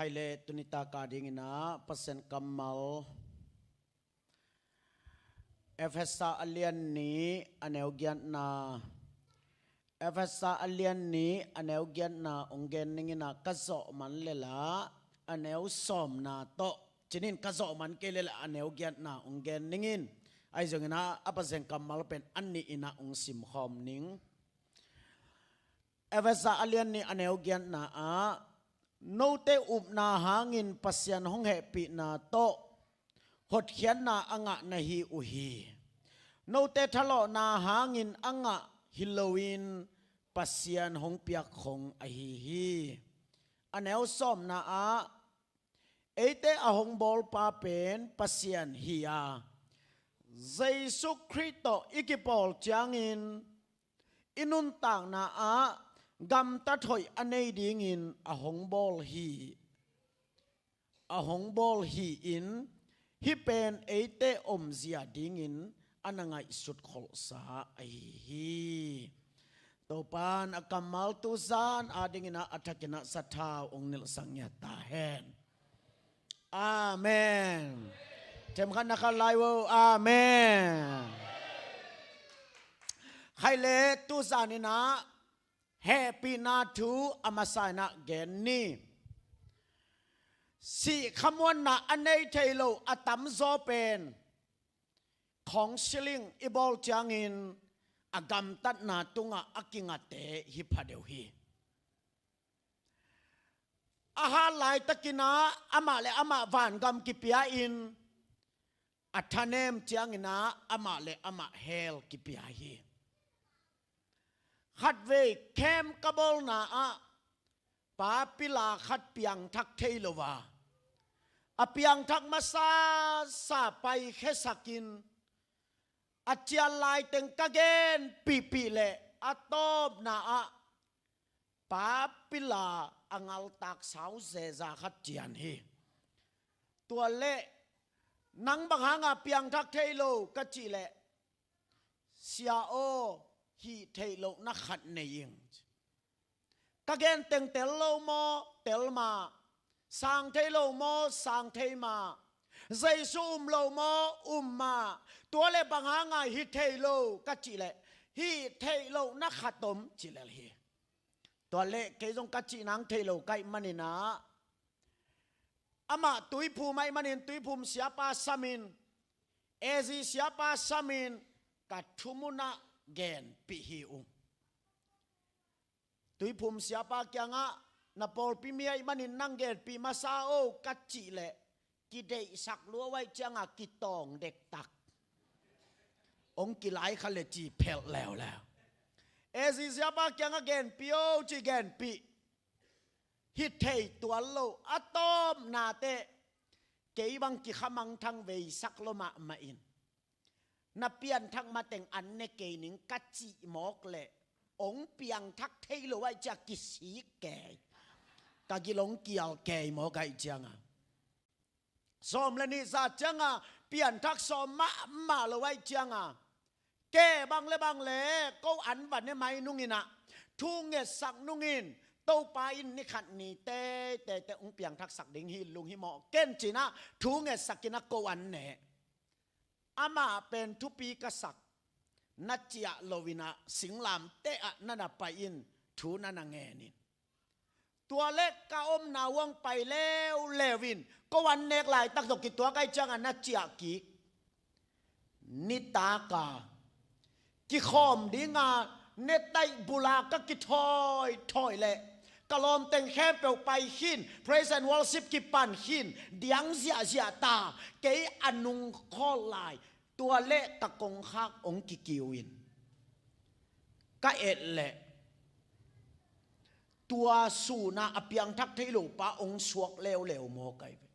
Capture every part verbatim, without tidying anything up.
Hai le tuni taka dingin ah Pasian kammal Efesa a lian nih a neu giatna, Efesa a lian nih a neu giatna ong gen ningin ah ka zawh man le lah a neu sawmna tawh, cinin ka zawh man kei le lah a neu giatna ong gen ningin, ahi zongin ah a Pasian kammal pen a nih in ah ong simkhawm ning. Efesa a lian nih a neu giatna ah, note upna hangin Pasian hong hehpihna tawh hotkhiatna a ngah na hi uh hi. Note thalawhna hangin a ngah hi loin Pasian hong piak khong ahi hi. A neu sawmna ah, eite a hong bawlpa pen Pasian hi a, Jesu Khrih tawh i kipawl ciangin i nuntakna ah gamtat hoih a nei dingin a hong bawl hi. A hong bawl hi-in, hih pen eite omzia dingin a na ngaihsut kholhsa ahi hi. Topan a kammal tuzan adingin ah a thakin ah sathau ong nilhsak ngiat ta hen. Amen. Themkhat na khat lai vo. Amen. Hai le tuzanin ah hehpihna thu a masa in ah gen ni. Sih khamuanna a nei thei lo a tamzaw pen counseling i bawl ciangin a gamtatna tungah a kingate hi phadeuh hi. A hat laitakin ah amah le amah vangam kipia-in, a thanem ciangin ah amah le amah hell kipia hi. Khatvei camp ka bawlna ah pa pila khat piangthak thei lo a, a piangthak masasa paikhiasakin a cial laiteng ka genpihpih leh a tawpna ah pa pila a ngaltak sau zeza khat cian hi. Tua leh nang bang hanga piangthak thei lo ka cih leh, sia aw, hih theih lohna khat nei ing. Ka genteng tel lo maw? Tel mah. Sang thei lo maw? Sang thei mah. Jesu um lo maw? Um mah. Tua leh bang hanga hih thei lo ka cih leh, hih theih lohna khat om ci lel hi. Tua leh kei zong ka cih nang thei lo ka hih manin ah, amah Tuiphum ahih manin Tuiphum siapa samin, A Z siapa samin ka thumun ah genpih hi ung. Tuiphum siapa kiangah, na pawlpi mi ahih manin nang genpih masa o ka cih leh, kideihsak lua uh ahih cianga kitawng dektak. Ong kilai kha le ci phelh leuleu. A Z siapa kiangah genpih o ci genpih. Hih thei tuan lo a tawpna teh, kei bang kikhamangthang veisak lua mahmah in, na pianthak mateng an ne kei ning ka cih mawk leh, ong piangthak thei lo ahih ciah kisik kei. Ka gil ong kial kei mawk ahih cianga, sawm le nih za cianga pianthak sawm mahmah lo ahih cianga, ke bang le bang le ko an va ne mai nungin ah, thu ngetsak nungin, Topa in ni khat ni teitei teh ong piangthaksak ding hi, lunghimawh ken ci-in ah thu ngetsak in ah ko an ne. Amah pen thupi ka sak, na ciah loin ah singlamteh ah na na pai in, thu na na ngen in. Tua leh ka omna uang pai leuleu in, ko an nek laitak zong kituak ahih cianga na ciah kik. Nitak a kikhawm dinga netaih bul a ka kithawithawi leh, ka lawmteng khempeuh pai khin, praise and worship kipan khin, diang ziahziah ta, kei a nung khawl lai. Tua leh ka kongkhak ong kikiu in, ka et leh, tua sun a a piangthak thei lo pa ong suak leuleu maw kai ve.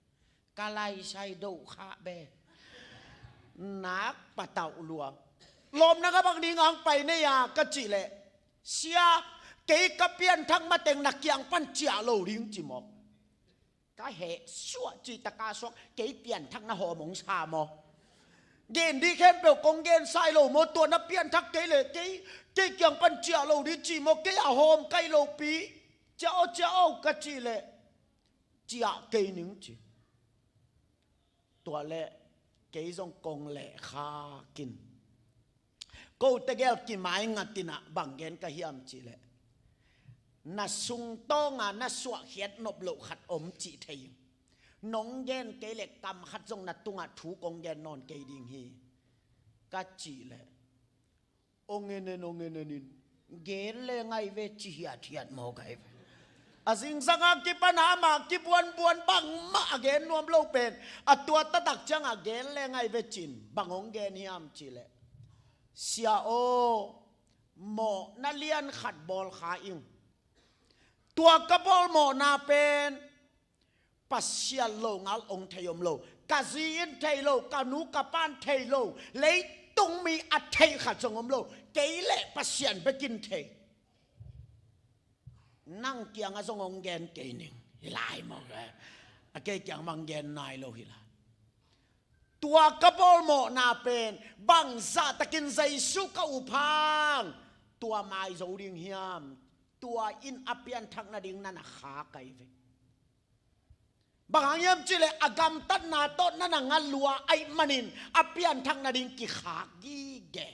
Ka laisai doh khah be. Nak patauh lua. Lawmna ka bang ding ang pai nei a ka cih leh, sia, kei ka pianthak mateng na kiang pan ciah lo ding ci maw. Ka heh suah, cih taka suak, kei pianthak na hawm ong sa maw. Gen dih khempeuh kong gen sai lo maw, tua na pianthak kei leh kei, kei kiang pan ciah lo dih cih maw, kei a hawm kai lopi. Ciah aw, ciah aw ka cih leh, ciah kei ning ci. Tua leh kei zong kong lehkhak in, ko tegel kimai ngatin ah bang gen ka hiam cih leh, na sungtawng a na suahkhiat nop loh khat om cih thei ing. Nong gen kei leh kam khat zong na tungah thu kong gen nawn kei ding hi, ka cih leh, ong en en, ong en en in, gen le ngai ve ci hiathiat mawk ai ve. A zingsang a kipan a amah kibuanbuan, bangmah a gen nuam lo pen, a tua taktak ciang a gen le ngai ve ci-in, bang hong gen hiam cih leh, Sia aw, mawhna lian khat bawl kha ing. Tua ka bawl mawhna pen Pasian longal ong thei om lo, ka zi in thei lo, ka nu ka pan thei lo, leitung mi a thei khat zong om lo, kei leh Pasian bek in thei. Nang kiangah zong ong gen kei ning, hi lai mawk e. A kei kiang bang gen nai lo hi lai. Tua ka bawl mawhna pen bangzah takin Jesu ka up hang, tua mai zo ding hiam? Tua in a pianthak nading na na khak ai ve. Bang hang hiam cih leh a gamtatna tawh na na nga lua ahih manin a pianthak nading kikhak gige.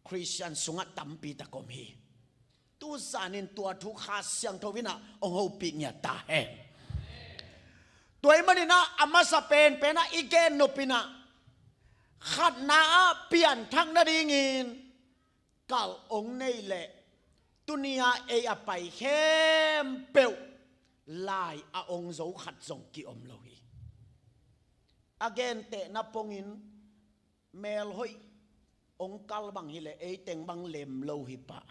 Khristian sungah tampi tak om hi. Tu zanin tua thu Kha Siangtho in ah hong hopih ngiat ta hen. Tua ahih manin ah a masa penpen ah i gen nop in ah, khatna ah pianthak nadingin kalh ong nei leh, tuni-a ei a pai khempeuh lai a ong zo khat zong kiom lo hi. A gentehna pongin, melhoih ong kal bang hileh ei teng bang lem lo hi pah.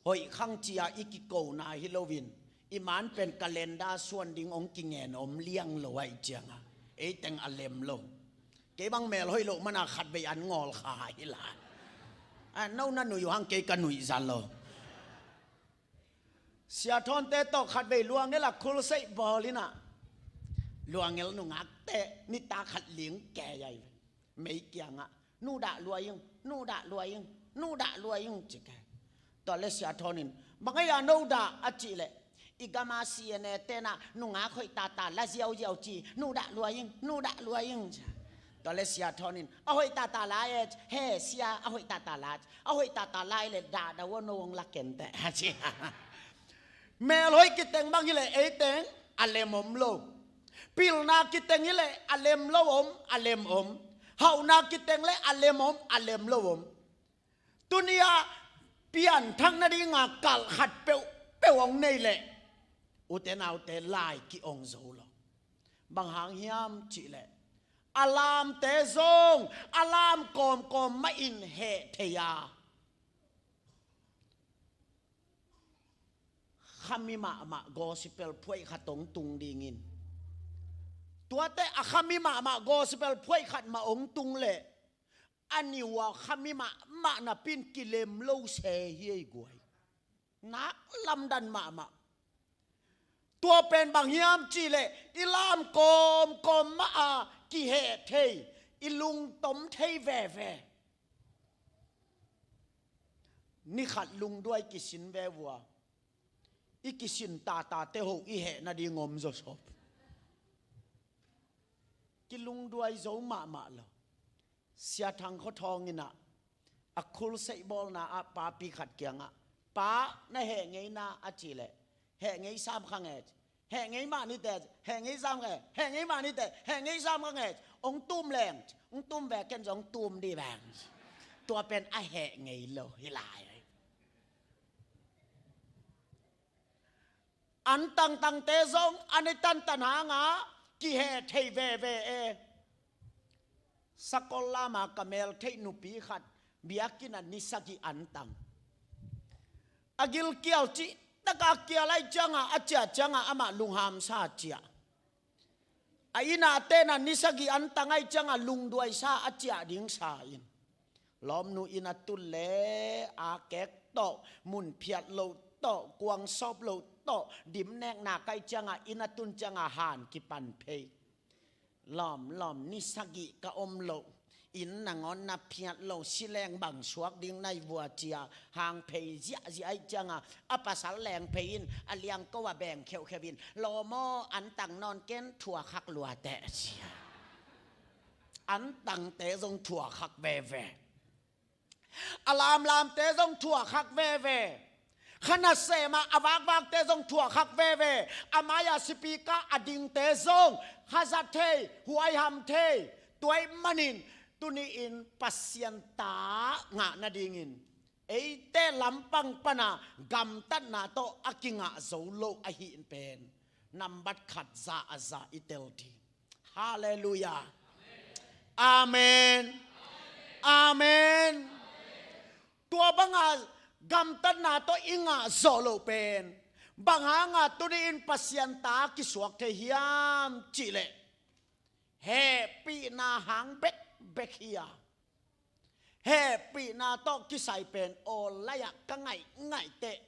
Hoih khang ci-a i kikona hi loin, i man pen calendar suan ding ong kingen om liang lo ahih ciangah ei teng a lem lo. Kei bang melhoih loh mana khatvei an ngawl kha hi lai. A, no na nuih uh hang, kei ka nuih zan lo. Sia Thawnte tawh khatvei luangel a khulseih bawl in ah, luangel nungakte nitak khat ling kei ai ve. Mei kiangah, "Nu dah lua ing, nu dah lua ing, nu dah lua ing," ci kei. Tua leh Sia Thawn in, "Bang hia no dah?" a cih leh, "I gam a C N A te'n ah nungak hoih tata la ziauziau ci, nu dah lua ing, nu dah lua ing," ci. Tua leh Sia Thawn in, "A hoih tata la e, he sia, a hoih tata la, a hoih tata la i leh dah dah ua no ong la kenteh," a ci. Melhoih kiteng bang hileh ei teng a lem om lo. Pilna kiteng hileh a lem lo om, a lem om. Hauhna kiteng leh a lem om, a lem lo om. Tuni-a pianthak nadinga kalh khat peuhpeuh ong nei leh, ute naute, lai ki-ong zo lo. Bang hang hiam cih leh, a lamte zong a lam kawmkawm mah in heh thei a, khami mahmah gospel phuaih khat ong tung dingin, tuate a khami mahmah gospel phuaih khat mah ong tung leh, a niu a khami mahmah napi-in kilem lo se hi ei guai. Nak lamdan mahmah. Tua pen bang hiam cih leh, i lam kawmkawm mah a kiheh thei, i lungtom thei veve. Ni khat lungduai kisin ve vua, i kisin tatate ho i heh nading om zaw sop. Kilungduai zo mahmah lo. Sia Thang Khua Thawng in ah, a khulseih bawlna ah papi khat kiangah, "Pa, na heh ngei na?" a cih leh, "Heh ngei sam kha nge." "Heh ngei mah ni teh, heh ngei sam kha nge, heh ngei mah ni teh, heh ngei sam kha nge. Ong tum leng, ong tum ve, ken zong ong tum dih veng." Tua pen a heh ngei lo hi lai. An tangtangte zong an i tantan hangah kiheh thei veve e. Sakol lama ka mel theih nupi khat biakinn ah ni sagih an tang. A gilkial cihtaka kial ahih ciangah, a ciah ciangah amah lunghamsa ciah. A innah tenah ni sagih an tang ahih ciangah lungduaisa a ciah dingsa in, lawmnu inn a tun leh a kek tawh, mun phiat loh tawh, kuang sawp loh tawh, dim neknak ahih ciangah inn a tun ciangah han kipan phei. Lawm, lawm, ni sagih ka om loh, Inn nangawn na phiat lo, si leng bang suak ding nai vua cia, hang phei ziahziah aih cianga, a pasal leng phei in, a liangko a beng kheuhkheuh in, lawmaw, antang nawn ken thuakhak luateh cia. Antangte zong thuakhak veve. A lamlamte zong thuakhak veve. Kha nasem ah a vakvakte zong thuakhak veve. A mai-a sipika a dingte zong hazat thei, huaiham thei. Tua ahih manin tuni-in Pasian ta ngah nadingin eite lampang pana gamtatna tawh a kingah zo lo ahih pen nambat khat za a za i tel ding. Halleluiah. Amen. Amen. Tua banga gamtatna tawh i ngah zawh loh pen bang hanga tuni-in Pasian ta kisuak thei hiam cihleh, hehpihna hang bekbek hi a, hehpihna tawh kisai pen aw lai-ah ka ngaihngaih teh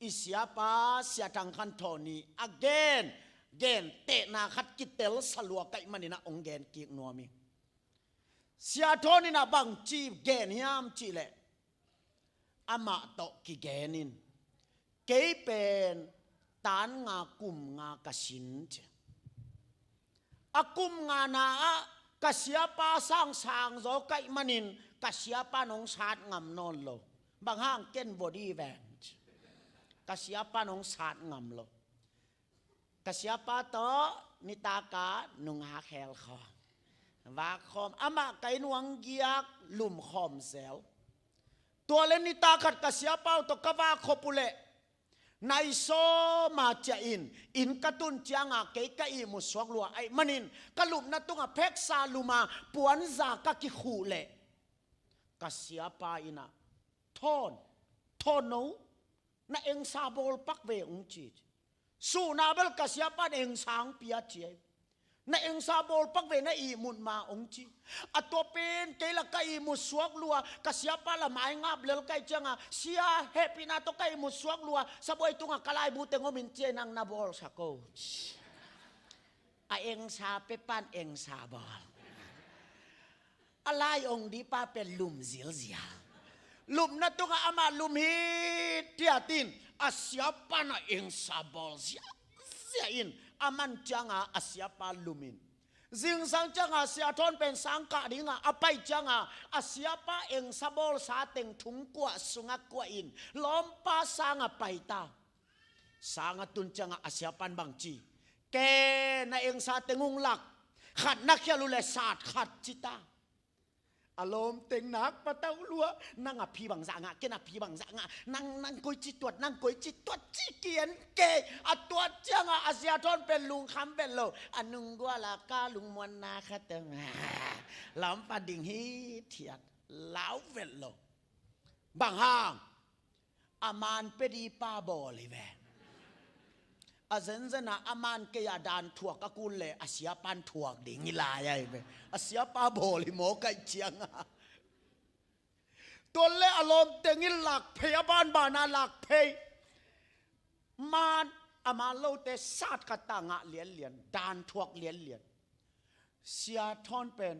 i siapa Sia Thang Khan Thawn ii a gen, gentehna khat kitel sa lua ka hih manin ah hong gen kik nuam ing. Sia Thawn in ah bangci gen hiam cihleh, amah tawh kigen in, kei pen tan nga kum nga ka sin ci. A kum ngana ah ka siapa sang sangzaw ka hih manin ka siapa'n hong sat ngam nawn lo. Bang hang ken vawdi veng ci. Ka siapa'n hong sat ngam lo. Ka siapa tawh nitak ah nungak hel khawm, vak khawm, amah ka inn uang giak lum khawm zel. Tua le nitak khat ka siapa uh tawh ka vak khop uh leh, nai sawma ciah in inn ka tun cianga kei ka ihmut suak lua ahih manin ka lupna tungah pheksa lum a puanza ka kikhuh leh, ka siapa in ah, Thawn, Thawn no, na engsa bawl pak ve, hong ci. Suhna bel ka siapa'n engsa hong pia ci ei. Na engsa bawl pak ve, na ihmut ma, hong ci. A tua pen kei la ka ihmut suak lua, ka siapa la maingap lel ka hih cianga, sia, hehpihna tawh ka ihmut suak lua, sabuai tungah ka laibu teng om in ci ei, nang na bawlsak o ci. A engsa pepa'n engsa bawl. A lai ong dihpa pen lum zilzial. Lupna tungah amah lum hithiat in, a siapa'n a engsa bawl ziahziah in, a man cianga a siapa lum in. Zingsang cianga Sia Thawn pen sang kah dinga a pai cianga a siapa engsa bawlsa teng thungkuah sungah kuah in lawmpa sangah pai ta. Sangah tun cianga a siapa'n bangci, ke, na engsa teng ung lak, khat na khial uh leh sat khat ci ta. A lawm teng nak patauh lua, nang a phi bangzah ngah, ken a phi bangzah ngah, nang, nang koici tuat, nang koici tuat ci kian kei. A tuat cianga a Sia Thawn pen lungkham vet lo, a nunggual a ka lungmuanna khat teng, lampa ding hithiat, lau vet lo. Bang hang? A man pia dihpa bawl hi ve. A zenzen a a man kei a dan thuak a kul leh a siapa'n thuak ding hi lai ahi ve. A siapa bawl hi maw ka hih cianga. Tua leh a lawm teng in lak phei, a banbana lak phei. Man, a man lote sat khat ta ngah lianlian, dan thuak lianlian. Sia Thawn pen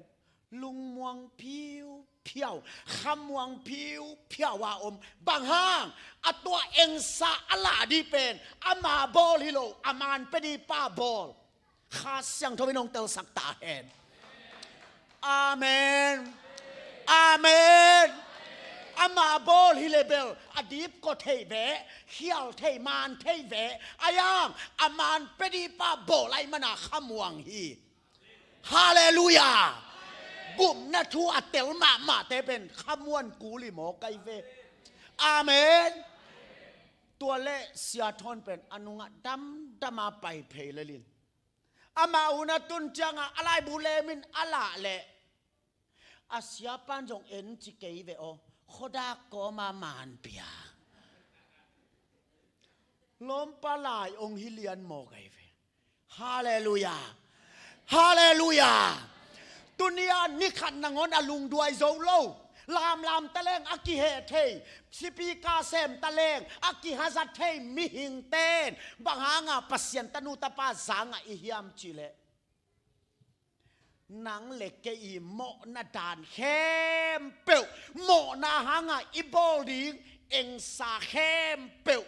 lungmuang phiuphiau, khamuang phiuphiau a om. Bang hang? A tua engsa a lah dih pen ama bawl hi lo, a man pia dihpa bawl. Kha Siangtho in hong telsak ta hen. Amen. Amen. Ama bawl hi leh bel a dipkua thei ve, khial thei, man thei ve. Ahi hang a man pia dihpa bawl ahih mana khamuang hi. Halleluiah. Gupna thu a tel mahmahte pen khamuan kul hi maw ka hih ve. Amen. Tua leh Sia Thawn pen a nungah damdam a pai phei lel in, amah hun a tun cianga a laibu lem in a lah leh, a siapa'n zong en ci kei ve aw, khuadak kawma man pia. Lawmpa lai ong hi lian maw ka hih ve. Halleluiah. Halleluiah. Tuni-a ni khat nangawn a lungduai zo lo, lamlam taleng a kiheh thei, sipika sem taleng a kihazat thei mihingte'n bang hanga Pasian tanu tapa za ngah i hiam cihleh, Nang le kei i mawhna dan khempeuh, mawhna hanga i bawl ding engsa khempeuh,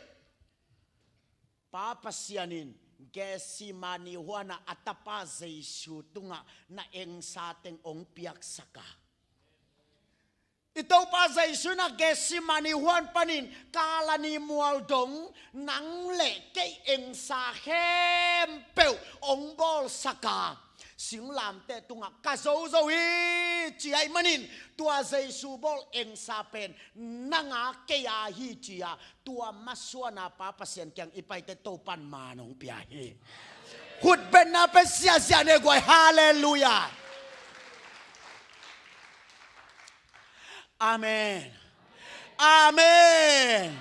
Pa Pasian in Gethsemane huana a tapa Jesu tunga na engsa teng ong piaksaka. I Topa Jesu in a Gethsemane huan panin Kalani mual dong nang le kei engsa khempeuh ong bawlsaka, singlamteh tungah ka zozo hi ci ahih manin, tua Jesu bawl engsa pen nanga keia hi ci-a, tua masuana Pa Pasian kiang i paite Topan man ong pia hi. Khutbetna pen siasia ne guai, halleluiah. Amen. Amen.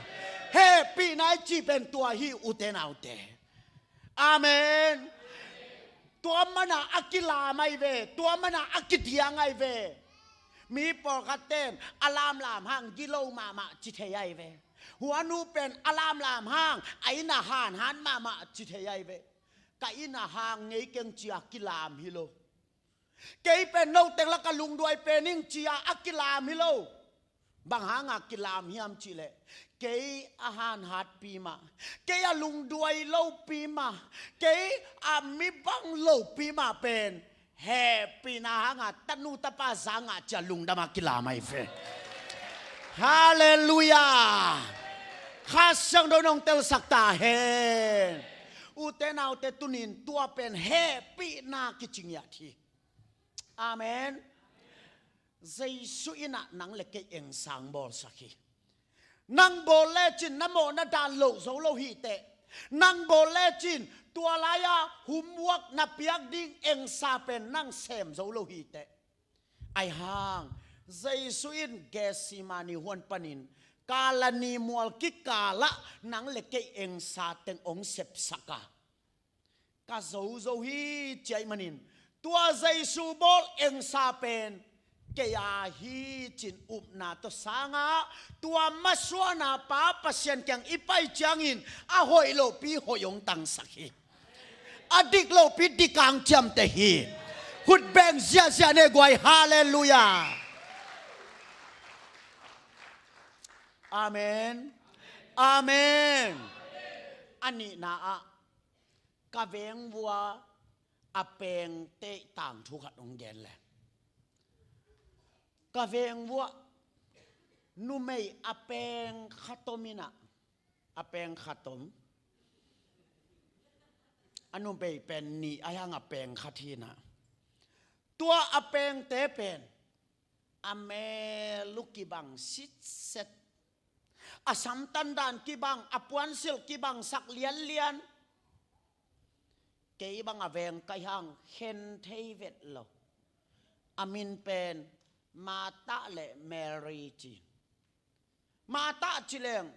Hehpihna i cih pen tua hi, ute naute. Amen. Tua mana a kilam ahi ve, tua mana a kidiang ahi ve. Mi pawlkhat ten a lamlam hang gilo mahmah ci thei ahi ve. Huanu pen a lamlam hang a inn a hanhat mahmah ci thei ahi ve. Ka inn a hang ngei keng ci-a kilam hi lo. Kei pen noteng laka lungduai pen ing ci-a a kilam hi lo. Bang hanga kilam hiam cihleh, kei a hanhatpi mah, kei a lungduai lopi mah, kei a mi bang lopi mah pen hehpihna hanga tanu tapa za ngah ci-a lungdama kilam ahi ve. Halleluiah. Kha Siangtho in ong telsak ta hen. Ute naute, tunin tua pen hehpihna kici ngiat hi. Amen. Jesu in ah nang le kei engsa ong bawlsak hi. Nang bawl lecin na mawhna dan loh zo lo hi teh. Nang bawl lecin tua lai-a homework na piak ding engsa pen nang sem zo lo hi teh. Ahi hang, Jesu in Gethsemane huan panin Kalani mual kikalah nang le kei engsa teng ong sepsaka. Ka zozo hi ci ahih manin, tua Jesu bawl engsa pen keia hi ci-in upna tawh sangah, tua masuana Pa Pasian kiang i pai ciangin a hoih lohpi hoih ong tangsak hi. A dik lohpi dik-a ong ciamteh hi. Khut beng ziahziah ne guai, halleluiah. Amen. Amen. A nihna ah, ka veng vua a pengte tangthu khat ong gen le. Ka veng vua numei a peng khat om in ah, a peng khat om. A numei pen nih ahi hang a peng khat hi in ah. Tua a pengte pen a mel uh kibang sitset, a samtan dan kibang, a puansilh kibang sak lianlian. Kei bang a veng ka hih hang khen thei vet lo. A min pen Martha le Mary ci. Martha ci leng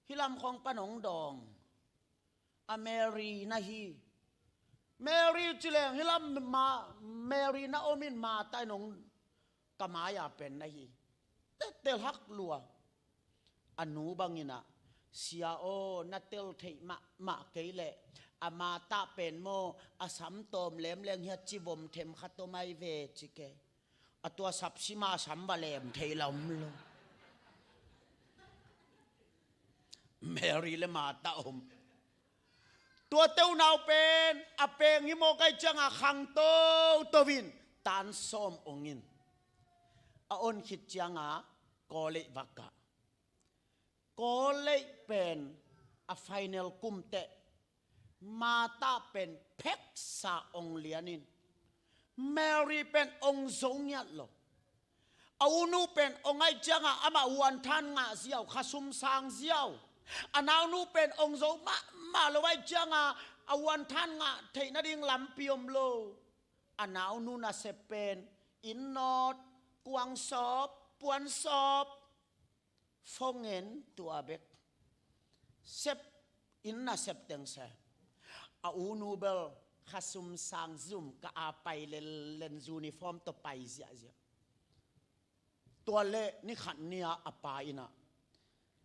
hih lam khawng pan ong dawng a, Mary na hi. Mary ci leng hih lam ma-, Mary na om in, Martha in ong ka mai-a pen na hi. Tette lak lua. A nu bang in ah, Sia aw, na tel theih mahmah kei leh, a Martha pen maw, a sam tawm lemleng hi a, ci vom them khat om ahi ve ci ke. A tua sapsima sam va lem thei la om lo. Mary le Martha om. Tua te unau pen a peng hi mawk ahih cianga khang toto in tan sawm ong in. A on khit cianga college va kah. College pen a final kum teh Martha pen pheksa ong lian in, Mary pen ong zo ngiat lo. A unu pen ong ahih cianga amah huanthan ngah ziau, khasum sang ziau. A naunu pen ong zo mahmah lo ahih cianga a huanthan ngah theih nading lampi om lo. A naunu nasep pen inn nawt, kuang sawp, puan sawp, phone en, tua bek. Sep, inn nasep teng se. A unu bel khasum sang zum ka a pai lenlen, uniform tawh pai ziahziah. Tua leh ni khat ni-a a pa in ah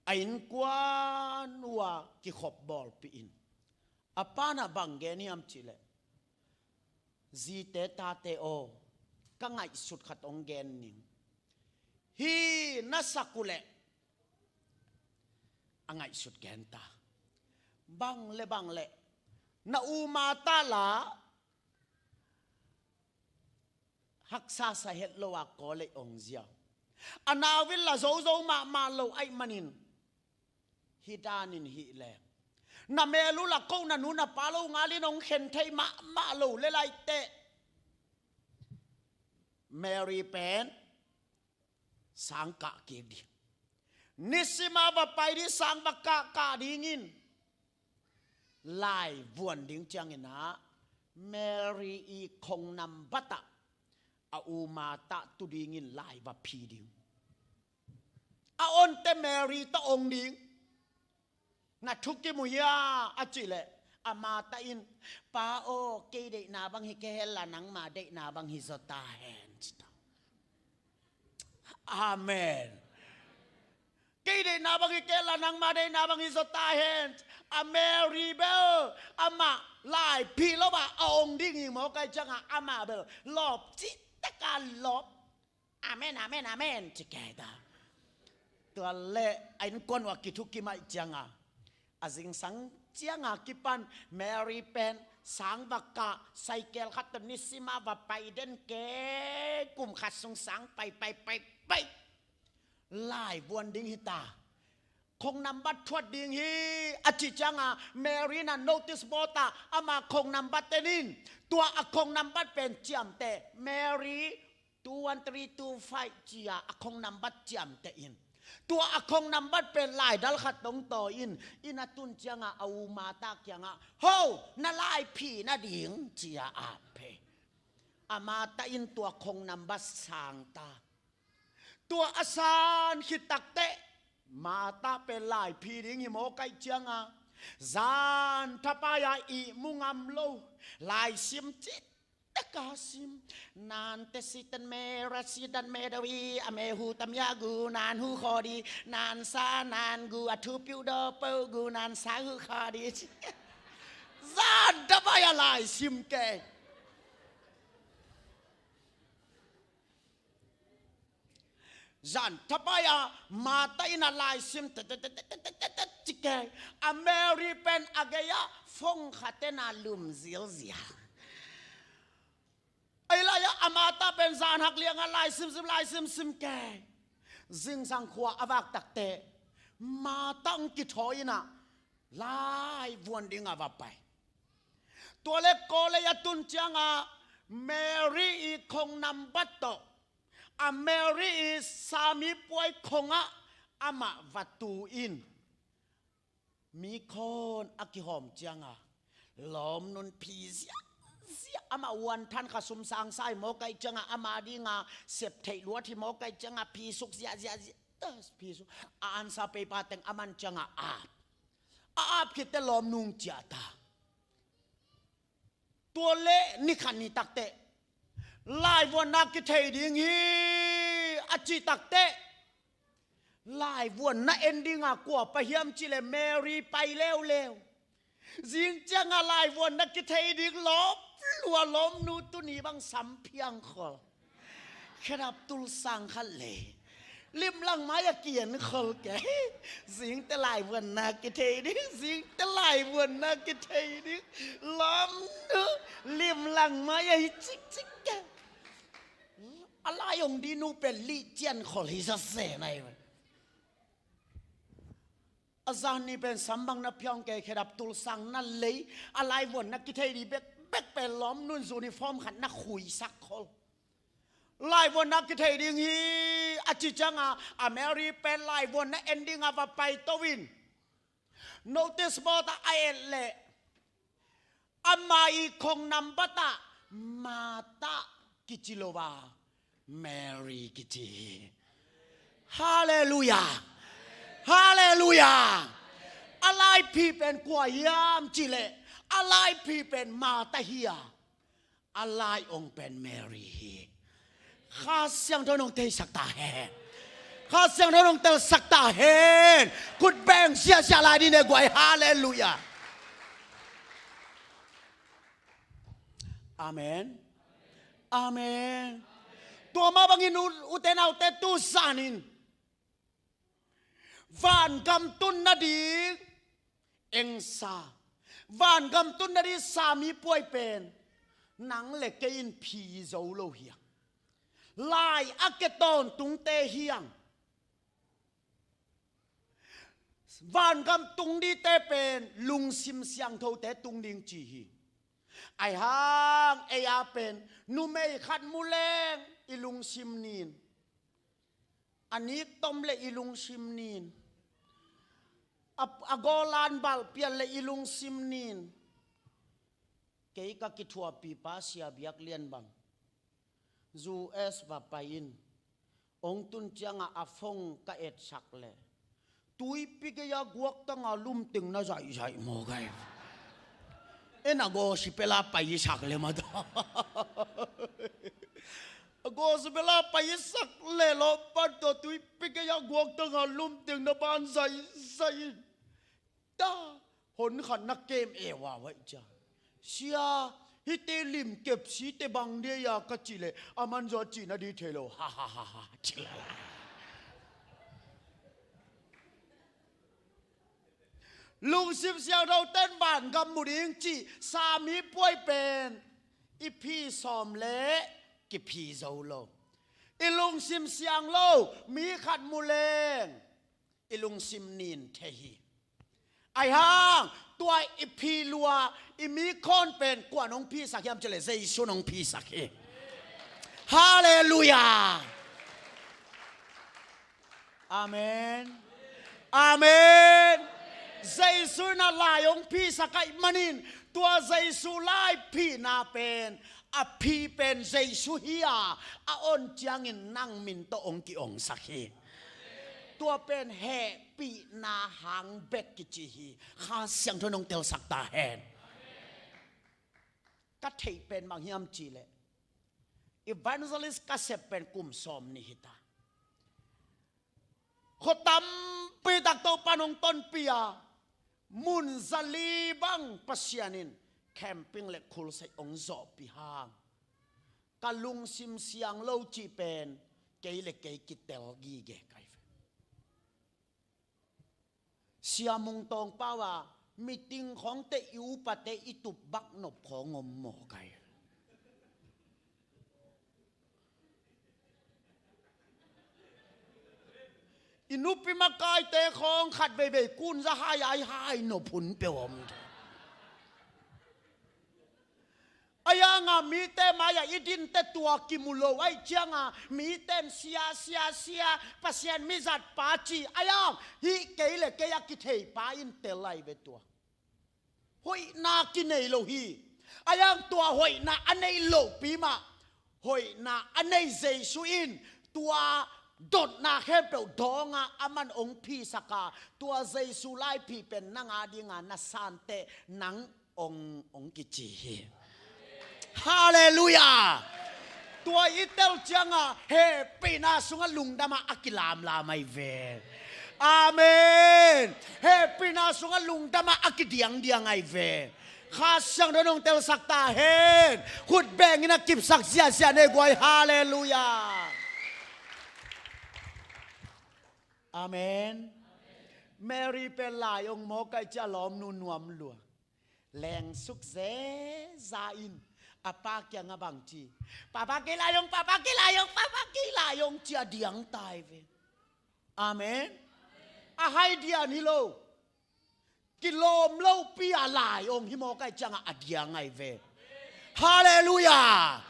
a innkuan uh a kikhop bawlpih in, a pa in ah bang gen hiam cih leh, Zite tate aw, ka ngaihsut khat hong gen ning. Hih na sak uh leh a ngaihsut gen ta. Bang le bang le na u Martha la haksa sa het lo a Kawlei hong zia. A nau in la zozo mahmah lo ahih manin, hih danin hih le na mel uh la ko na nu na pa lo ngalin hong khen thei mahmah lo le lai teh, Mary pen sang kah kik ding. Nisim a va pai ding, sang va kah kah dingin lai vuan ding ciangin ah, Mary i khongnambat ah a u Martha tu dingin lai va phi ding. A onte Mary tawh ong ding. Na thukim uh hia a cih leh a Martha in, Pa aw, kei deihna bang hi kei hen la nangma deihna bang hi zaw ta hen, ci ta. Amen. Kei deihna bang hi kei hen la nangma deihna bang hi zaw ta hen. A Mary bel amah lai phi lo a a ong ding hi mawk ahih ciangah amah bel lawp cih tak a lawp. Amen, amen, amen, ci kei ta. Tua leh a innkuan uh a kithukim ahih ciangah, a zingsang ciangah kipan Mary pen sang va kah, cycle khat tawh nisim a va pai den kei, kum khat sung sang pai pai pai pai, lai vuan ding hi ta. Khongnambat thuat ding hi a cih ciangah Mary in a notice board ah ama khongnambat en in. Tua a khongnambat pen ciamteh, Mary two one three two five ci-a a khongnambat ciamteh in. Tua a khongnambat pen laidal khat tawh tawi in, inn a tun ciangah a u Martha kiangah, Ho, na lai phi nading, ci-a ap hi. A Martha in tua khongnambat sang ta. Tua a san khit takteh Martha pen lai phi ding hi mawk ahih ciangah, zan thapai-a ihmu ngam lo, lai sim cih tak a sim. Nan te sitan me ra sitan me dawi a me hu tam ya gu nan hu khaw di, nan sa nan gu a thu piu daw pau gu nan sa hu khaw di. Zan thapai-a lai sim kei. Zan thapai-a Martha in a lai sim tetetetetetet ci kei. A Mary pen a gei-ah phone khat en a lum zilzial. Ei lai-ah a Martha pen zan hak liangah lai simsim lai simsim kei. Zingsang khua a vak takteh Martha hong kithawi in a lai vuan ding a va pai. Tua leh Kawlei a tun ciangah Mary i khongnambat tawh a Mary i samipuai khongah amah va tu in. Mi khawn a kihawm ciangah lawmnun phi ziahziah, amah uan than kha sum sang sa hi mawk ahih ciangah ama dinga sep theih luat hi mawk ahih ciangah phi suk ziahziahziah. Phi suk a ansa peipa teng a man ciangah ap. A ap khit teh lawmnung ciah ta. Tua leh ni khat ni takteh laivuanna kithei ding hi a cih takteh, laivuanna en dinga kua pai hiam cih leh Mary pai leuleu. Zing ciangah laivuanna kithei ding lawp lua lawmnu tuni bang samphiang khol. Khedap tulsang khat lei. Limlang mai-ah kian khol kei. Zingte laivuanna kithei ding, zingte laivuanna kithei ding. Lawmnu, limlang mai-ah hi cikcik kei. A lai ong ding nu pen lih cian khol hi sase nai. A zan ni pen sam bang na phiang kei, khedap tulsang na lei. A laivuanna kithei ding bekbek pen lawmnun uniform khat na khuisak khol. Laivuanna kithei ding hi a cih ciangah a Mary pen laivuanna en dinga va paito in. Notice board ah a et leh ama i khongnambat ah Martha kici lo a, Mary kici hi. Halleluiah. Halleluiah. A laiphi pen kua hiam cih leh a laiphi pen Martha hi a, a lai ong pen Mary hi. Kha Siangtho in ong theisak ta hen. Kha Siangtho in ong telsak ta hen. Khut beng siasia lai ding ne guai. Halleluiah. Amen. Amen. Tua mah bangin u, ute naute, tu zanin vangam tun nading engsa, vangam tun nading samipuai pen nang le kei in phi zo lo hi a, lai a ke tawntungte hi a, vangam tung dingte pen lungsim siangthote tung ding ci hi. Ahi hang ei a pen numei khat mu leng i lungsim nin, a nik tom le i lungsim nin, a, a gawlan balpial le i lungsim nin. Kei ka kithuahpihpa Sia Biak Lian bang U S va pai in, hong tun ciangah a phone ka etsak leh, tuipi gei-a guaktanga lumteng na zaihzaih maw gai. En a gospel a paisak le mata. A gospel a paisak le lawpan tawh tuipi gei-a guaktanga lumteng na ban zaihzaih in. Ta, hon khat na kem e wa wai cia. Sia, hite limkep site bang dia ka ci le, a man zaw ci na di thei lo. Ha, ha, ha, ha, ci la la. Lungsim siangtho ten vangam mu ding ci, samipuai pen i phi sawm le kiphi zo lo. I lungsim siang lo, mi khat mu leng i lungsim nin thei hi. Ahi hang, tua i phi lua, i mi khawn pen kuan hong phisak hiam ci le, Jesu in hong phisak hi. Halleluiah. Amen. Amen. Jesu in a lai hong phisak ahih manin, tua Jesu lai phihna pen, a phi pen Jesu hi a, a on ciangin nang min tawh hong ki-ongsak hi. Tua pen hehpihna hang bek kici hi. Kha Siangtho in hong telsak ta hen. Ka theih pen bang hiam ci le, evangelist ka sep pen kum sawm nih hi ta. Khua tampi tak Topa'n hong tonpih a, mun zali bang Pasian in camping le khulsai hong zawhpih hang, ka lungsim siang lo cih pen kei le kei kitel gige kai ve. Sia Mung Tawng Pau a meeting khawngte i upate i tup bak nop khawng om maw kai. I nupi makaite khawng khat veivei kun za hai ai hai nop hun peuh om. Ahi hang a mite mai-ah i dinte tua kimu lo ahih ciangin miten sia, sia, sia, Pasian mizatpa ci. Ahi hang hih kei le kei a kitheipa in tel lai ve tua. Hoihna kinei lo hi. Ahi hang tua hoihna a nei lopi mah, hoihna a nei Jesu in tua dotna khempeuh dawng a, aman hong phisak a, tua Jesu laiphih pen nang a dinga na santeh nang hong, hong kici hi. Halleluiah. Tua i tel ciangin hehpihna sungah lungdam a, a kilamlam ahi ve. Amen. Hehpihna sungah lungdam a, a kidiangdiang ahi ve. Kha Siangtho in hong telsak ta hen. Khut beng in a kipsak ziahziah ni ei guai. Halleluiah. Amen. Mary pen lai hong mawk ahih ciang a lawmnu nuam lua. Lengsuk zeza in a pa kiangah bang ci, "Papa kei lai hong, Papa kei lai hong, Papa kei lai hong," ci a diang ta hi ve. Amen. A hai dian hi lo. Kilawm lopi a lai hong hi mawk ahih ciangin a diang ahi ve. Halleluiah.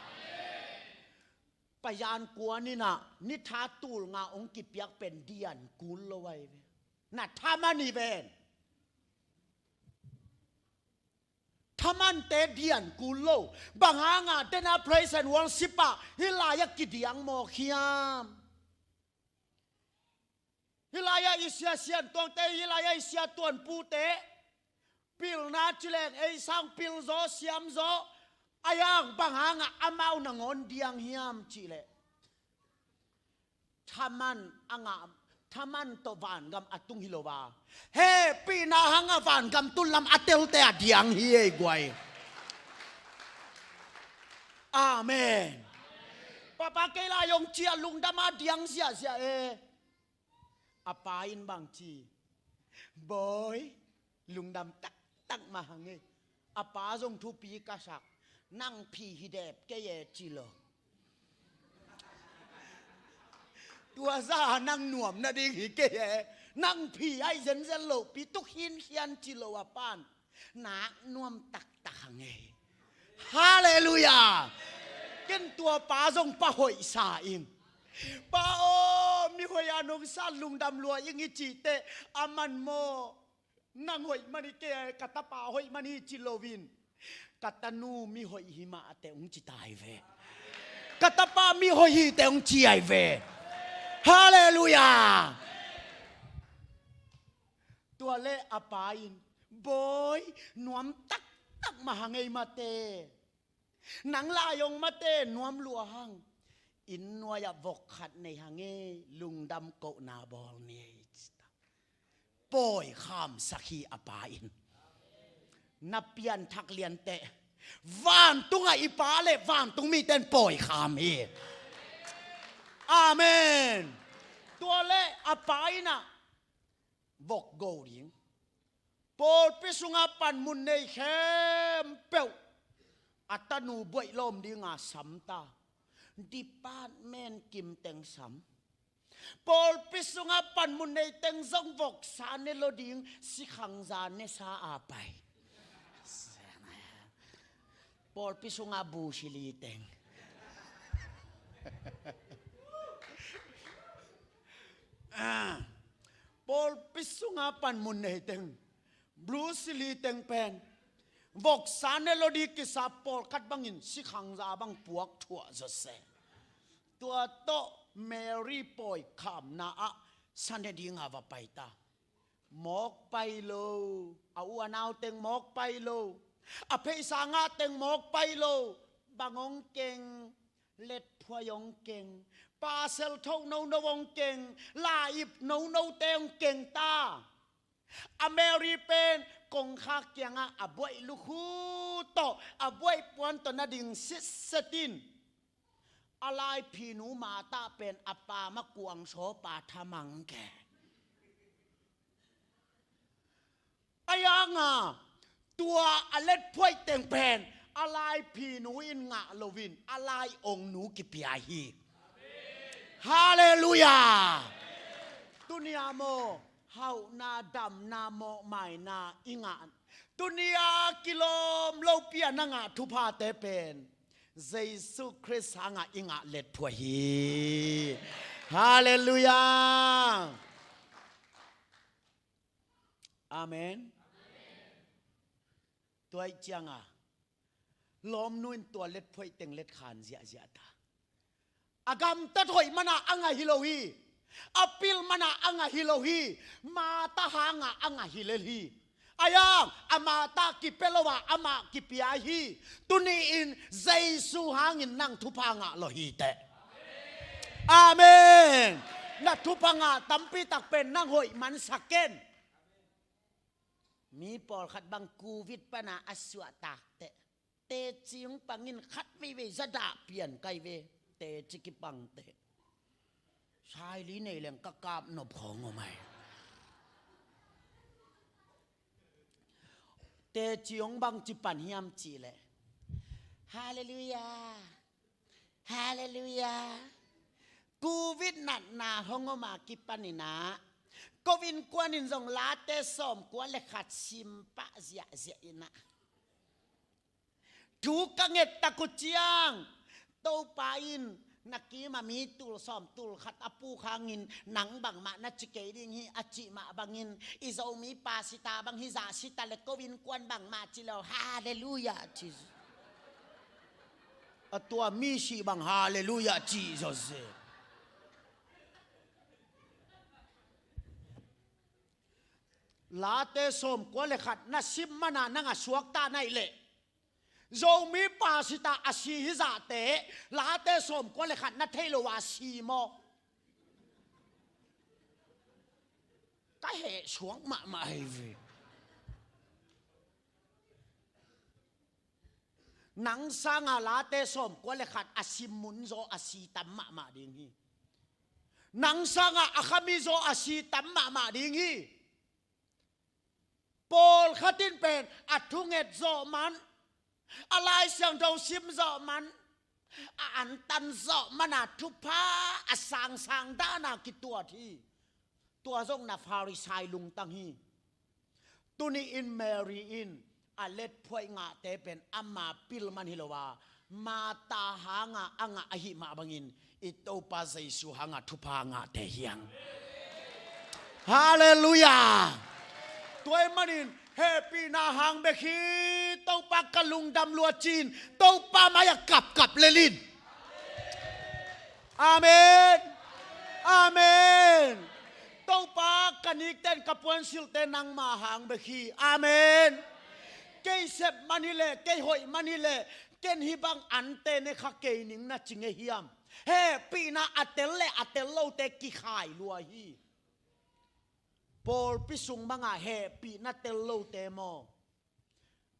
Payan kuan in a nitha tul nga hong kipiak pen dian kul lo ahi ve. Na thaman hi ven. Thamante dian kul lo. Bang hangin dena praise and worship ah hih lai-ah kidiang mawk hiam? Hih lai-ah i sia siantuangte, hih lai-ah i sia tuanpute pilna ci leng ei sang pil zaw, siam zaw. Ahi hang bang hangin amau nangawn diang hiam cih leh, thaman a ngah, thaman tawh vangam a tung hi lo a, hehpihna hangin vangam tunlam a telte a diang hi ei guai. Amen. Papa, kei lai hong ci a, lungdam a diang ziahziah e. A pa in bang ci? Bawi, lungdam taktak mah hang e. A pa zong thupi ka sak. Nang phi hi dep kei e ci lo. Tua zah nang nuam nading hi kei e. Nang phi ahi zenzen lo, pi tuk hinkhian ci lo a pan. Nak nuam taktak hang e. Halleluiah. Ken tua pa zong pa hoih sa ing. Pa aw, mi hoih a nong sa lungdam lua ing i cih teh, a man maw, nang hoih man hi kei a, ka tapa hoih man hi ci loin, ka tanu mi hoih hi mah teh hong ci ta hi ve. Ka tapa mi hoih hi teh hong ci ahi ve. Halleluiah. Tua leh a pa in, bawi, nuam taktak mah hang e, mate. Nang lai hong mate, nuam lua hang. Inn nuai-ah vok khat nei hang e, lungdam kohna bawl ni e. Pawi khamsak hi a pa in. Na pianthak lian teh, vantungah i pa le vantung mite in pawi kham hi. Amen. Tua leh a pa in ah vok go ding. Pawlpi sunga panmun nei khempeuh a tanu buaih lawm dinga sam ta. Department kim teng sam. Pawlpi sunga panmun nei teng zong voksa ne lo ding, sikhangza nesa a pai. Pawlpi sunga busili teng. Ah, pawlpi sunga panmun nei teng, Bruce Lee teng pen voksa ne lo ding kisa, pawlkhat bangin sikhangza bang puak thuah zaw se. Tua tawh Mary pawi khamna ah sa ne dinga va pai ta. Mawk pai lo, a u a nau teng mawk pai lo, a pheisa ngah teng mawk pai lo, bang hong keng, letphuai hong keng, pasal tho nono hong keng, la-ip nonote hong keng ta. A Mary pen kongkhak kiangah a buaih lukhu tawh, a buaih puan tawh na ding sitset in, a laiphinu Martha pen a pa ma kuang sawpa thamang ke. A yanga tua a letphuai teng pen a laiphinu in ngah loin a lai-ongnu kipia hi. Halleluiah. Tunia maw, hauhna, damna, mawhmaina i ngah, tunia kilawm lopi a na ngah thuphate pen Jesu Khrist hangah i ngah letphuai hi. Halleluiah. Amen. Tua ih cianga lawmnu in tua letphuaih teng letkhan ziahziah ta. A gamtat hoih mana a ngah hi lo hi. A pil mana a ngah hi lo hi. Martha hanga a ngah hi lel hi. A yang a Martha kipia lo a amah kipia hi. Tuni-in Jesu hangin nang thupha ngah lo hi teh. Amen. Na thupha ngah tampi tak pen nang hoih mansak ken. Mi pawlkhat bang Covid pana a suahtak teh, teci hong pangin khat veivei zadah pian kai ve. Teci kipang teh, saili nei leng ka kap nop khawng om ai. Teci hong bangci pan hiam cih leh, Halleluiah. Halleluiah. Covid natna hong om a kipanin ah, ko innkuan in zong Late sawmkua le khat sim pah ziahziah in ah, thu ka nget tak uh ciang, Topa in na kim a mi tul sawm tul khat a puk hangin nang bangmah na ci kei ding hi a cih mah bangin, i Zomi pastor bang hi zah sita le ko innkuan bangmah ci lo, Halleluiah ci. A tua misi bang Halleluiah cih zawzen. Late sawmkua le khat na sim mana nang a suakta na hih leh, Zomi pastor a si hi zahte, Late sawmkua le khat na thei lo a si maw? Ka heh suak mahmah hi ve. Nang sanga Late sawmkua le khat a si mun zaw a si tam mahmah ding hi. Nang sanga a khami zaw a si tam mahmah ding hi. Pawlkhat in pen a thunget zawh man, a Lai Siangtho sim zawh man, a antan zawh man a thupha a sangsang dana kituat hi. Tua zong na Pharisai lungtang hi. Tuni in Mary in a letphuaih ngahte pen ama pil man hi lo a, Martha hanga a ngah ahi mah bangin i Topa Jesu hanga thupha ngahte hi hang. Halleluiah. Tua ahih manin hehpihna hang bek hi. Topa ka lungdam lua ci-in Topa mai-ah kapkap lel in. Amen. Amen. Topa, ka nikten ka puansilhte nangma hang bek hi. Amen. Kei sep man hileh, kei hoih man hileh, ken hih bang ante ne kha kei ning na ci ngei hiam? Hehpihna a tel le a tel lote kikhai lua hi. Pawlpi sung bangah hehpihna tel lote maw,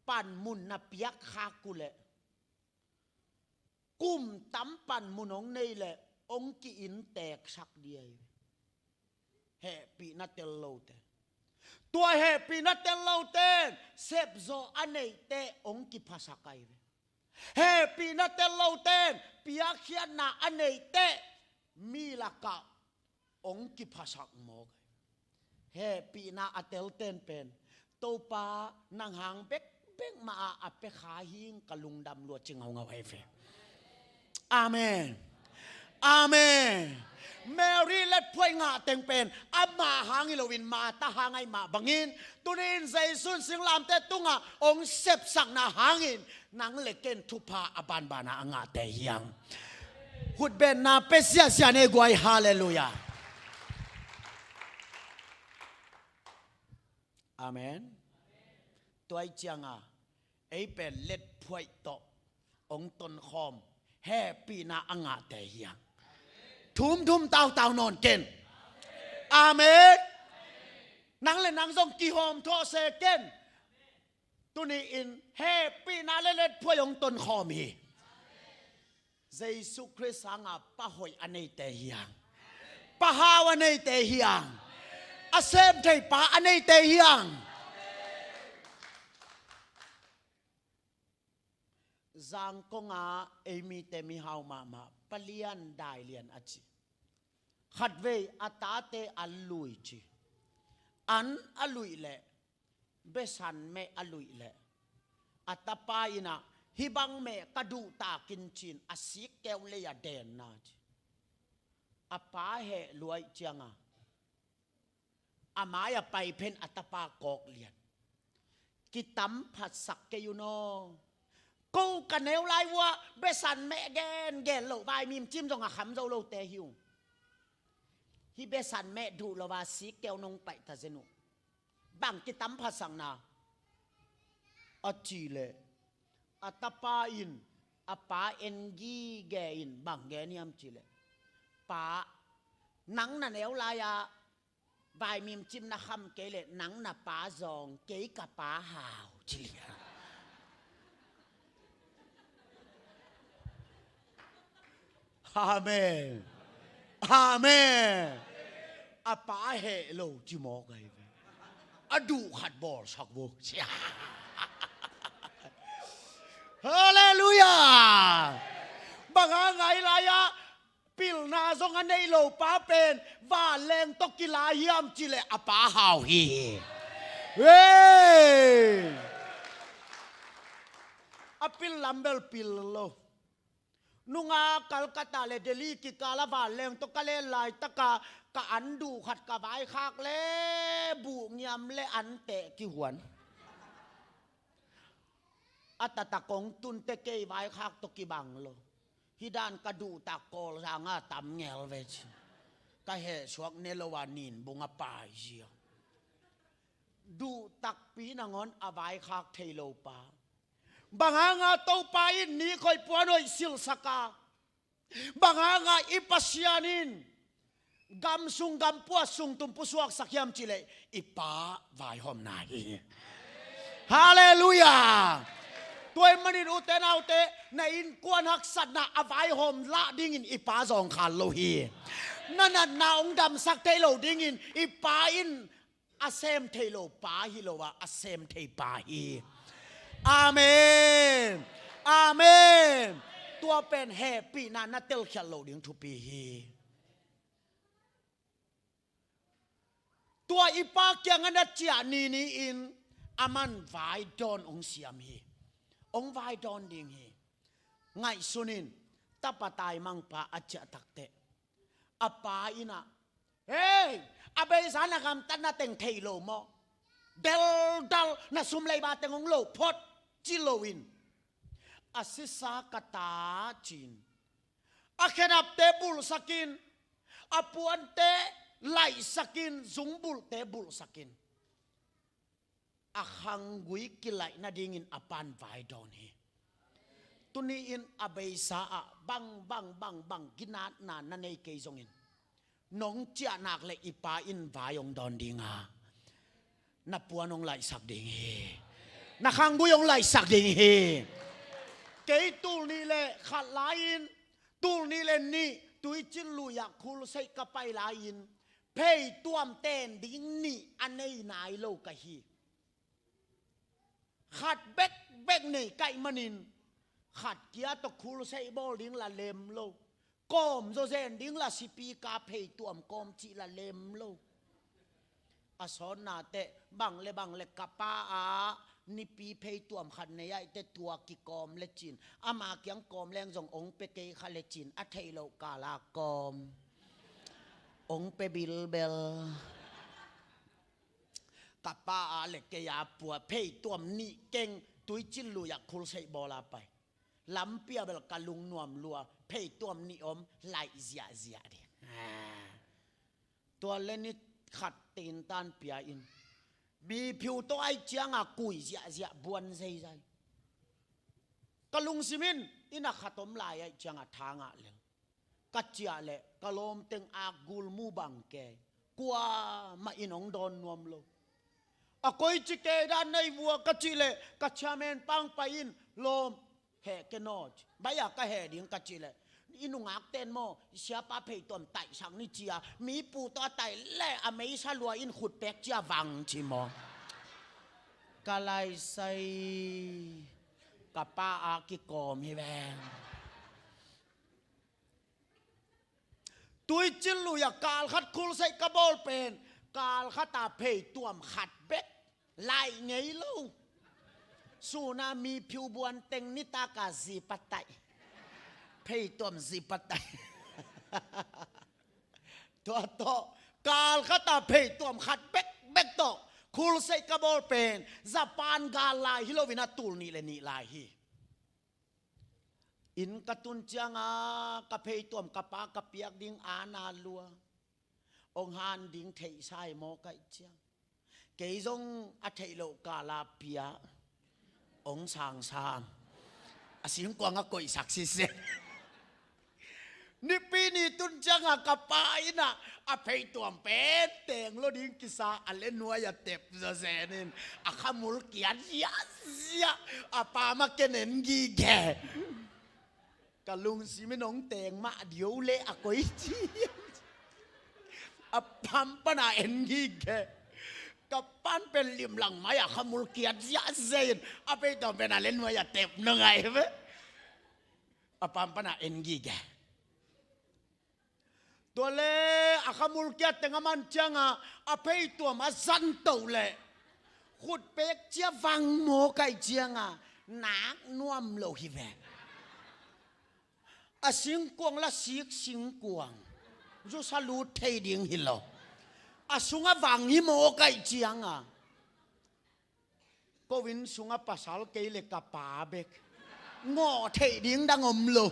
panmun na piak khak uh leh, kum tam panmun hong nei leh hong ki-innteeksak ding ahi ve. Hehpihna tel lote. Tua hehpihna tel lote in sepzawh a neihte hong kiphasak ahi ve. Hehpihna tel lote in piakkhiatna a neihte mi lakah hong kiphasak mawk ahi. Hehpihna a telten pen Topa, nang hang bekbek mah a a pia kha hing, ka lungdam lua ci ngaungau ahi ve. Amen. Amen. Mary letphuaih ngah teng pen ama hang hi loin Martha hang ahi mah bangin, tuni in Jesu in singlamteh tungah hong sepsakna hangin nang le ken thupha a banbana a ngahte hi hang. Khutbetna pia siasia ni ei guai. Halleluiah. Amen. Tua ahih cianga ei pen letphuaih tawh hong tonkhawm hehpihna a ngahte hi hang. Thumthum tautau nawn ken. Amen. Nang le nang zong kihawm thawh se ken. Tuni in hehpihna le letphuaih hong tonkhawm hi. Jesu Khrist hanga pa hoih a neite hi hang. Pa hau a neite hi hang. A sem thei pa a neite hi hang. Zangkong a ei mite mihau mahmah, Pa Lian, Dai Lian a ci. Khatvei a tate an lui ci. An a luih leh, besan meh a luih leh, a tapa in ah, hih bang meh ka duhtak in ci-in a sikkeu lei-ah denna ci. A pa heh lua ahih cianga, a mai-ah pai phen a tapa kawk lian. Kitamphatsak kei un aw. Ko ka neu lai uah besan meh gengen loh, vaimim cim zong a kham zo lote hi ung. Hih besan meh duh lo a sikkeu nong paih ta zen uh. Bang kitamphatsakna a cih leh, a tapa in a pa en gige in bang gen hiam cih leh, Pa, nang na neu lai-ah vaimim cim na kham kei leh nang na pa zawng, kei ka pa hau ci lian. Amen. Amen. A pa heh lo ci mawk ahi ve. A duh khat bawlsak vua. Halleluiah. Bang hang a hih lai-ah pilna zong a neih lo pa pen vanleng tawh kila hiam cih leh a pa hau hi. Hey! A pil lam bel pil lo. Nunga Calcutta le Delhi kikal a vanleng tawh ka len laitaka ka an duh khat ka vaikhak le buh ngiam le an teh kihuan. A taktak kong tun teh kei vaikhak tawh kibang lo. Hih dan ka duhtak Kawlzang a tam ngel ve ci. Ka hehsuak ne lo a nin bung a paizia. Duhtakpi nangawn a vaikhak thei lo pa. Bang hanga Topa in nikhoih puanhoih silhsak a, bang hanga i Pasian in gam sung gam puat sung tum pusuaksak hiam cih leh i pa vaihawmna hi. Halleluiah. Tua ahih manin ute naute, na innkuan haksatna a vaihawm lah dingin i pa zawngkhal lo hi. Na natna hong damsak thei lo dingin i pa in a sem thei lo pa hi lo a, a sem thei pa hi. Amen. Amen. Tua pen hehpihna na telkhialh loh ding thupi hi. Tua i pa kiangah na ciah ni ni-in aman vai dawn hong siam hi. Hong vai dawn ding hi. Ngaihsun in, tapa taimangpa a ciah takteh a pa in ah, "Hei, a beisa na gamtatna teng thei lo maw? Deldal na sum leiba teng hong lo phot," ci loin, "A sisa ka ta," ci-in a khedapte bulhsakin, a puante laihsakin, zungbulhte bulhsakin, a khanggui kilaih nadingin a pa'n vai dawn hi. Tuni-in a beisa ah bang bang bang bang ginatna na nei kei zongin, nong ciah nak leh i pa in vai hong dawn ding a, na puan hong laihsak ding hi. Na khanggui hong laihsak ding hi. Kei tul nih le khat lai-in, tul nih le nih Tuicin Lui-ah khulseih ka pai lai-in, phei tuam ten ding nih a nei nai lo ka hi. Khat bekbek nei ka hih manin, khat kia tawh khulseih bawl ding la lem lo. Kawm zawzen ding la sipi ka phei tuam kawm cih la lem lo. A sawtna teh bang le bang le ka pa a nipi phei tuam khat nei ahih teh tua kikawm lecin, ama kiang kawm leng zong hong pia kei kha lecin, a theih loh kal a kawm, hong pia bilbel. Ka pa a le kei a pua phei tuam nih keng Tuicin Lui-ah khulseih bawl a pai. Lampi ah bel ka lungnuam lua, phei tuam nih om, laih ziahziah ding. Tua le ni khat tintan pia in, mi phiu tawh ahih ciangah kui ziahziah, buan zeizai. Ka lungsim in, inn ah khat om lai ahih ciangah tha ngah lel. Ka ciah leh ka lawm teng akgul mu bang kei, kuamah in hong dawn nuam lo. A koici kei dan na hi vua ka cih leh, ka chairman pa hong pai in, "Lawm, heh ken aw," ci. "Bang hang a ka heh ding?" ka cih leh, "I nungak ten maw, siapa phei tuam taihsak ni," ci a, mi pu tawh a taih leh a meisa lua in khut pek ci a vang ci maw. Ka laisai, ka pa a kikawm hi veng. Tuicin Lui-ah kal khat khulseih ka bawl pen, kal khat a phei tuam khat bek, laih ngei lo. Sun a mi phiu buan teng nitak a zip a taih, phei tuam zip a taih. Tua tawh kal khat a phei tuam khat bekbek tawh khulseih ka bawl pen, Japan gal lai hi loin a tul nih le nih lai hi. Inn ka tun ciangah ka phei tuam ka pa ka piak ding a na lua. Hong han ding theihsa hi maw ka hih ciang, kei zong a theih loh kal a pia, hong sangsang, a singkuang a koihsak sitset. Nipi ni tun ciangah ka pa in ah a phei tuam pen teng lo ding kisa a le nuai a tep zawzen in, a khamul kiat ziahziah, a pam a ken en gige. Ka lungsim in hong teng mah ding leh a koici, a pam pan a en gige. Ka pa'n pen limlang mai a khamul kiat ziahziah in, a phei tuam pen a le nuai a tep nong ai ve. A pam pan a en gige. Tua le a khamul kiat teng a man ciangah a phei tuam a zan toh leh, khut pek ci a vang maw ka hih ciangah, nak nuam lo hi ve. A singkuang la sik singkuang, zusa lut thei ding hi lo. A sungah vang hi maw ka hih ciangah, ko inn sungah pasal kei le ka pa bek, ngawh theih ding dang om lo.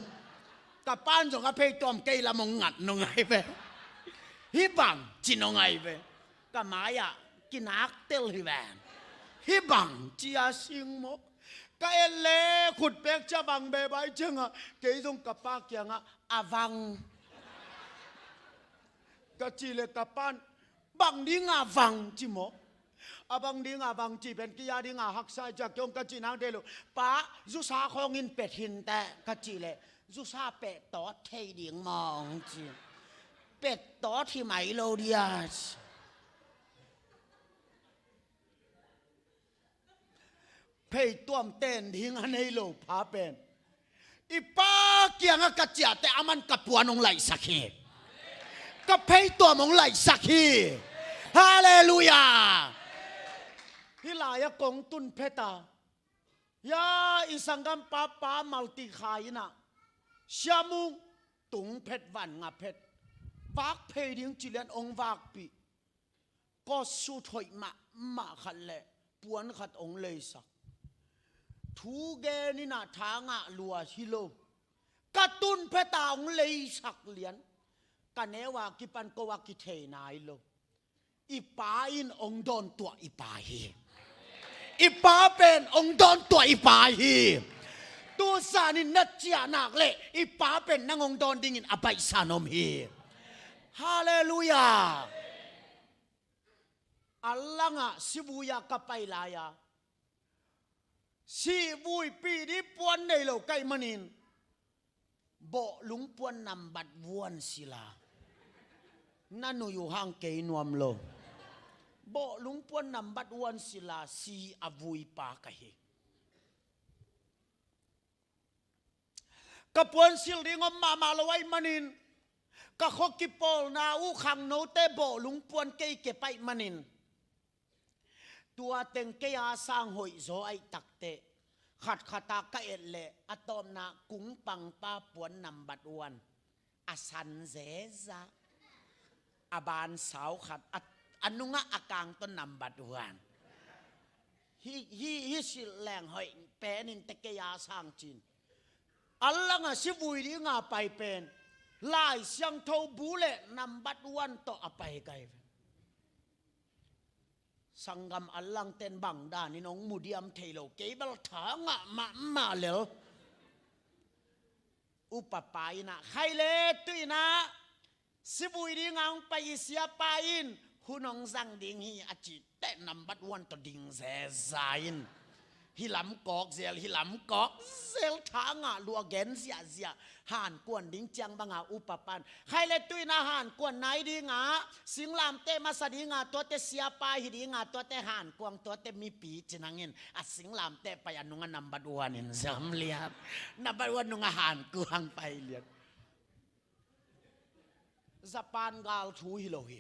Ka pa'n zong a phei tuam kei lam hong ngat nong ai ve. Hih bang ci nong ai ve. Ka mai-ah kinak tel hi veng. Hih bang ci a sing maw. Ka et le khut pek ci a vang beh bai ciangah, kei zong ka pa kiangah a vang ka cih leh ka pa'n, bang ding a vang ci maw. A bang dinga bang ci pen kia dinga haksa cia kiong ka ci nang thei lo. Pa, zusa khawngin pet hinte ka ci leh, zusa pet tawt thei ding mawng ci. Pet tawt hi mai lo dia ci. Pheituam ten ding a nei lo pa pen, i pa kiangah ka ciahte aman ka puan hong laihsak hi. Ka pheituam hong laihsak hi. Halleluiah. Hih lai-ah kong tun phet a, ya, i sanggam papa malti khai inah, siamung tung phet, van nga phet, vak phei ding ci lian hong vakpih. Kawtsut hoih mahmah khat le puan khat hong leisak. Thu gen inah tha ngah lua hi lo. Ka tun phet a hong leisak lian. Ka neu a kipan ko a kithei nai lo. I pa in hong dawntuah i pa hi. I pa pen hong dawntuah i pa hi. Tu zanin na ciah nak leh i pa pen nang hong dawn dingin a baihsa na om hi. Halleluiah. A langah sivui-ah ka pai lai-a, sihvuipih ding puan nei lo ka hih manin, bawhlung puan nambat vuan sila. Na nui uh hang kei nuam lo. Bawhlung puan nambat vuan sila si a vuipa ka hi. Ka puansilh ding om mahmah lo ahih manin, ka khua kipawlna uh khangnote bawhlung puan kei kep ahih manin, tua teng kei a sang hoihzaw ahih takteh, khatkhat a ka et leh a tawpna kungpangpa puan nambat vuan, a san zeza, a ban sau khat, a, a nungah a kangtawn nambat vuan. Hih, hih, hih silh leng hoih penin te kei a sang cin. A langah sivui dinga pai pen, Lai Siangtho bu le nambat vuan tawh a pai kai ve. Sanggam a langten bang danin hong mu diam thei lo, kei bel tha ngah mahmah lel. Upapa inah, khai le tu inah, sivui dinga hong pai i siapa in hun hong zang ding hi a cih teh nambat vuan tawh ding zeza in, hih lam kawk zel, hih lam kawk zel, tha ngah lua gen ziahziah, hankuan ding ciang banga upapan, khai le tu inah hankuan nai dinga, singlamteh masa dinga tuate siapa hi dinga, tuate hankuang, tuate mipi ci nangin, a singlamteh pai a nunga nambat vuan in zam lian. Nambat vuan nunga hankuang pai lian. Japan gal thu hi lo hi.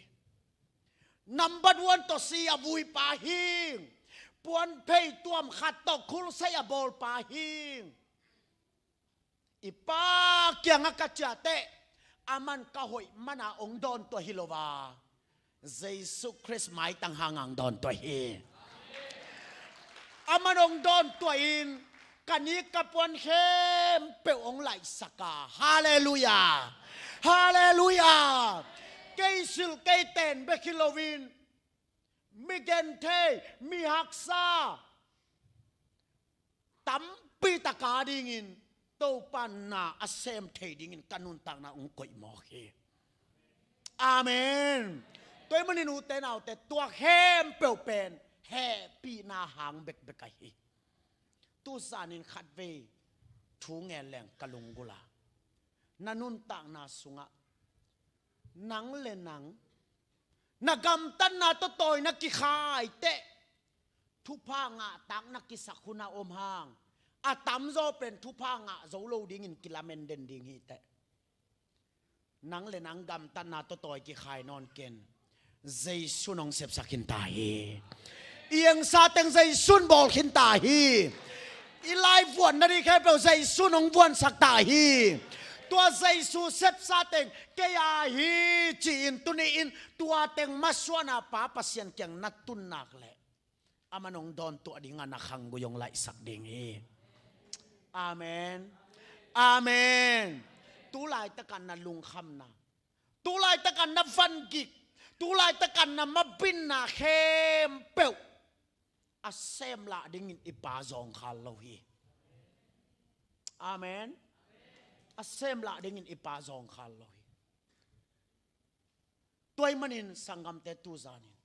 Nambat vuan tawh si a vuipa hing. Puan pheituam khat tawh khulsei a bawlpa hing. I pa kiangah ka ciahte, aman ka hoih mana hong dawntuah hi lo a, Jesu Khrist maitang hanga hong dawntuah hi. Aman hong dawntuah in, ka nik ka puan khempeuh hong laihsak a. Halleluiah. Halleluiah. Kei silh kei ten bek hi loin, mi genthei, mi haksa tampi tak a dingin Topa na a sem thei dingin ka nuntakna hong koih mawk hi. Amen. Tua ahih manin ute naute, tua khempeuh pen hehpihna hang bekbek ahi hi. Tu zanin khatvei thu ngen leng ka lunggulh a, na nuntakna sungah nang le nang, na gamtatna tawh tawi na kikhaiteh, thupha ngahtak na kisak hun a om hang, a tamzaw pen thupha ngah zo lo dingin kilamen den ding hi teh. Nang le nang gamtatna tawh tawi kikhai nawn ken. Jesu in hong sepsak khin ta hi. I engsa teng Jesu in bawl khin ta hi. I lai vuan nading khempeuh Jesu in hong vuansak ta hi. Tua Jesu sepsa teng kei a hi ci-in tuni-in tua teng masuan a Pa Pasian kiang na tun nak leh, aman hong dawntuah ding a, na khanggui hong laihsak ding hi. Amen. Amen. Tu laitakin na lungkhamna, tu laitakin na vangik, tu laitakin na mabinna khempeuh a sem lah dingin i Pa zawngkhal lo hi. Amen. A sem lah dingin i Pa zawngkhal lo hi. Tua ahih manin sanggamte, tu zanin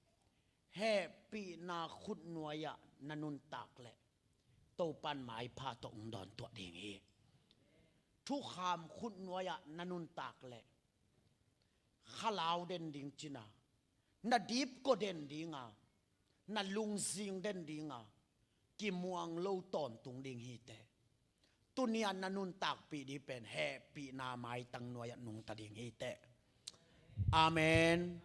Hehpihna khutnuai-ah na nuntak leh Topan maipha tawh hong dawntuah ding hi. Thukham khutnuai-ah na nuntak leh khalau den ding cina, na dipkua den dinga, na lungzing den dinga, kimuang lo tawntung ding hi teh. Tuni-a na nuntakpih ding pen hehpihna maitang nuai-ah nungta ding hi teh. Amen.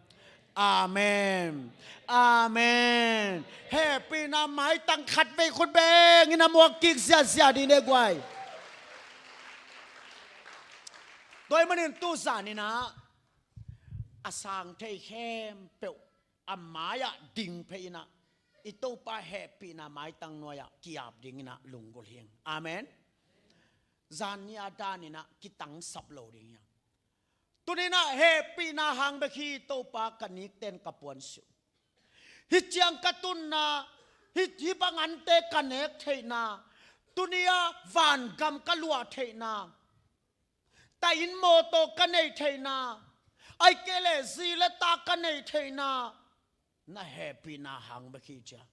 Amen. Amen. Hehpihna maitang khatvei khut bengin a muak kik ziazia ding de guai. Tua ahih manin tu zaninah a sang thei khempeuh a mai-ah ding phei inah i Topa hehpihna maitang nuai-ah ki-ap dinginah lunggulh hing. Amen. Zan ni-a daninah kitangsap lo ding hi. Tuninah hehpihna hang bek hi Topa ka nikten ka puansilh. Hih ciang ka tunna, hih, hih bang ante ka nek theihna, tuni-a vangam ka luah theihna, ta inn mawtaw ka neih theihna, ahih kei leh zi le ta ka neih theihna, na hehpihna hang bek hi cia.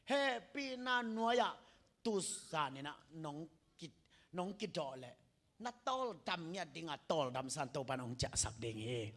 Hehpihna nuai-ah tu zaninah nong ki, nong kidawh leh na tawldam ngiat dinga tawldam san Topan hong ciahsak ding hi.